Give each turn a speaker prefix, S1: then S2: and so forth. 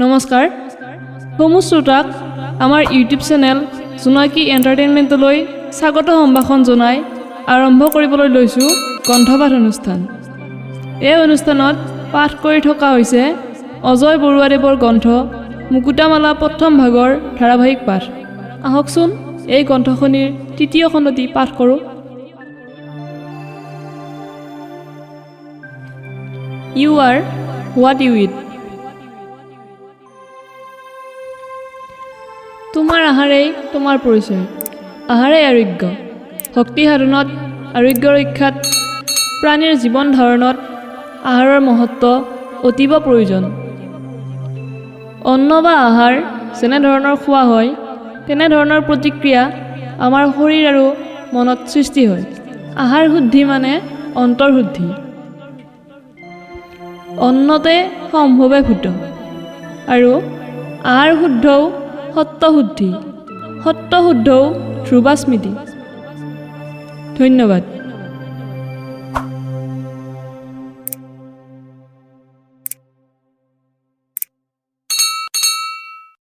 S1: নমস্কাৰ সমূহ শ্ৰোতাক আমাৰ ইউটিউব চেনেল জোনাকী এণ্টাৰটেইনমেণ্টলৈ স্বাগত সম্ভাষণ জনাই আৰম্ভ কৰিবলৈ লৈছোঁ গ্ৰন্থপাঠ অনুষ্ঠান। এই অনুষ্ঠানত পাঠ কৰি থকা হৈছে অজয় বৰুৱাদেৱৰ গ্ৰন্থ মুকুতামালা প্ৰথম ভাগৰ ধাৰাবাহিক পাঠ। আহকচোন এই গ্ৰন্থখনিৰ তৃতীয় খণ্ডটি পাঠ কৰোঁ। You are what you eat. তোমাৰ আহাৰেই তোমাৰ পৰিচয়। আহাৰেই আৰোগ্য। শক্তি সাধনত, আৰোগ্য ৰক্ষাত, প্ৰাণীৰ জীৱন ধাৰণত আহাৰৰ মহত্ব অতীৱ প্ৰয়োজন। অন্ন বা আহাৰ যেনেধৰণৰ খোৱা হয়, তেনেধৰণৰ প্ৰতিক্ৰিয়া আমাৰ শৰীৰ আৰু মনত সৃষ্টি হয়। আহাৰ শুদ্ধি মানে অন্তৰশুদ্ধি। অন্নতে সম্ভৱে ভূত আৰু আহাৰ শুদ্ধও সত্বশুদ্ধি, সত্বশুদ্ধও ধ্ৰুৱা স্মৃতি। ধন্যবাদ।